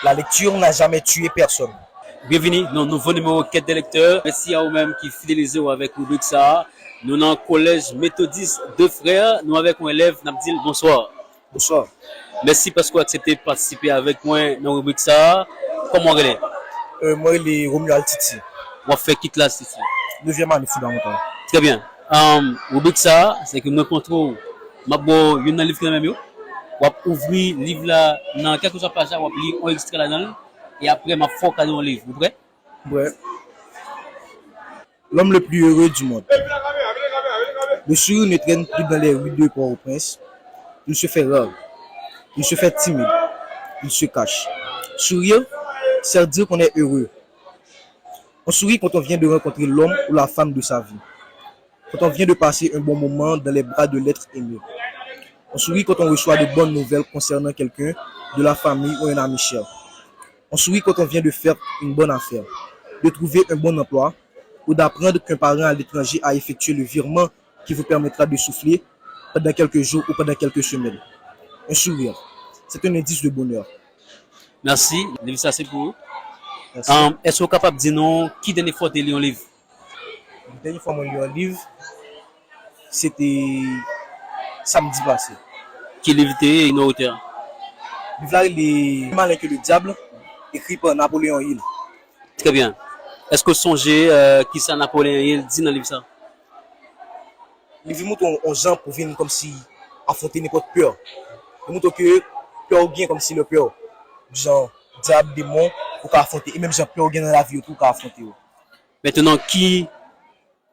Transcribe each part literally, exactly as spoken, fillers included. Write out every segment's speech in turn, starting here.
La lecture n'a jamais tué personne. Byenvini nan nouvo nimewo Kèt de Lektè. Mèsi a ou menm ki fidelize w avèk ribrik sa a. Nou nan Kolèj Metodis De Frè. Nou avèk yon elèv, n ap di l bonswa. Bonswa. Mèsi paske w aksepte patisipe avèk mwen nan ribrik sa a. Kòman w rele? Euh, mwen rele Romuald Titi. W ap fè ki klas, Titi? Nevyèm ane fondamantal. Trè byen. Um, ribrik sa a, se ke mwen kontre w, m ap ba w youn nan liv ki nan men m yo. W ap ouvri liv la nan kèlkeswa paj la, w ap li yon ekstrè ladan l, e apre m ap fè w kado yon liv. Ou prè? Mwen. L'homme le plus heureux du monde. Le sourire ne traîne plus dans les rues de Port-au-Prince. Il se fait rare. Il se fait timide. Il se cache. Sourire, c'est dire qu'on est heureux. On sourit quand on vient de rencontrer l'homme ou la femme de sa vie. Quand on vient de passer un bon moment dans les bras de l'être aimé. On sourit quand on reçoit de bonnes nouvelles concernant quelqu'un de la famille ou un ami cher. On sourit quand on vient de faire une bonne affaire, de trouver un bon emploi ou d'apprendre qu'un parent à l'étranger a effectué le virement qui vous permettra de souffler pendant quelques jours ou pendant quelques semaines. Un sourire, c'est un indice de bonheur. Mèsi. Liv sa se pou ou. Um, èske w kapab di nou ki dènye fwa w te li yon liv? Dènye fwa mwen li yon liv, se te samdi pase. Ki liv te ye e ki otè a? Liv la rele Plus malin que le diable, ekri pa Napoléon Hill. Trè byen. Èske w sonje uh, kisa Napoléon Hill di nan liv sa? Li vin montre w yon jan pou vin kòmsi afwonte nenpòt pè. Li montre w ke pè w gen kòmsi le pè w. Jan dyab, demon, ou ka afwonte. E menm jan pè w gen nan lavi yo tou, ou ka afwonte yo. Mentnan, ki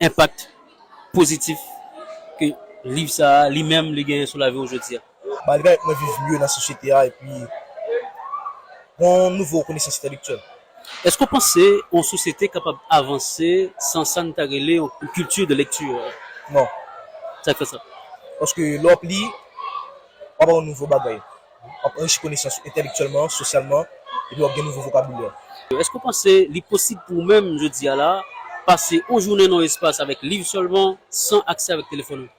enpak pozitif ke liv sa a, li menm, li genyen sou lavi w jodi a? Ba, li pèmèt mwen viv mye nan sosyete a epi yon nouvo konesans entèlektyèl. Èske w panse yon sosyete kapab avanse san sa n ta rele yon kilti de lekti? Non. Sa k fè sa? Paske lè w ap li, w ap aprann nouvo bagay. W ap anrichi konesans ou entèlektyèlman, sosyalman, epi w ap gen nouvo vokabilè. Èske w panse li posib pou ou menm jodi a la pase yon jounen nan yon espas avèk liv sèlman, san aksè avèk telefòn ou?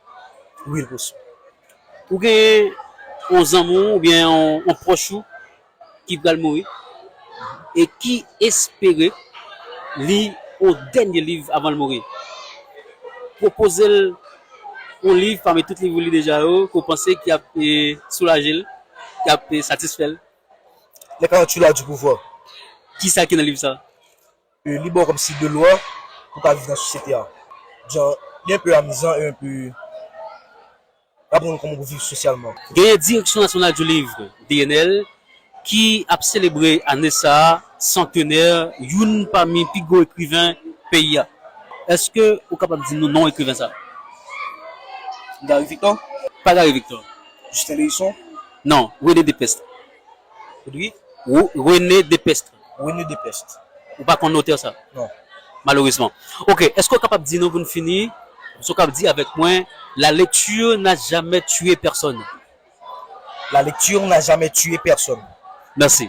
Wi, li posib. Ou gen yon zanmi w oubyen yon, yon pwòch ou ki pral mouri e ki espere li yon dènye liv avan l mouri. Pwopoze l yon liv pami tout liv ou li deja yo ke w panse ki ap eh, soulaje l, ki ap eh, satisfè l. Les quarante-huit lois du pouvoir. Kisa ki nan liv sa? Eh, li ba w kòmsi de lwa pou w ka viv nan sosyete a. Jan, li enpe amizan e enpe aprann kòman pou viv sosyalman. Genyen Direction Nationale du Livre, D N L, ki ap selebre ane sa a santenè youn pami pi gwo ekriven peyi a. Èske ou kapab di nou non ekriven sa? Gary Victor? Pa Gary Victor. Justin Lherisson? Non, René Depestre. Rodrigue? René Depestre. René Depestre. Ou pa konn otè sa? Non. Malerezman. Ok, èske w kapab di nou pou n fini, èske w kapab di avèk mwen, la lecture n'a jamais tué personne? La lecture n'a jamais tué personne. Mèsi.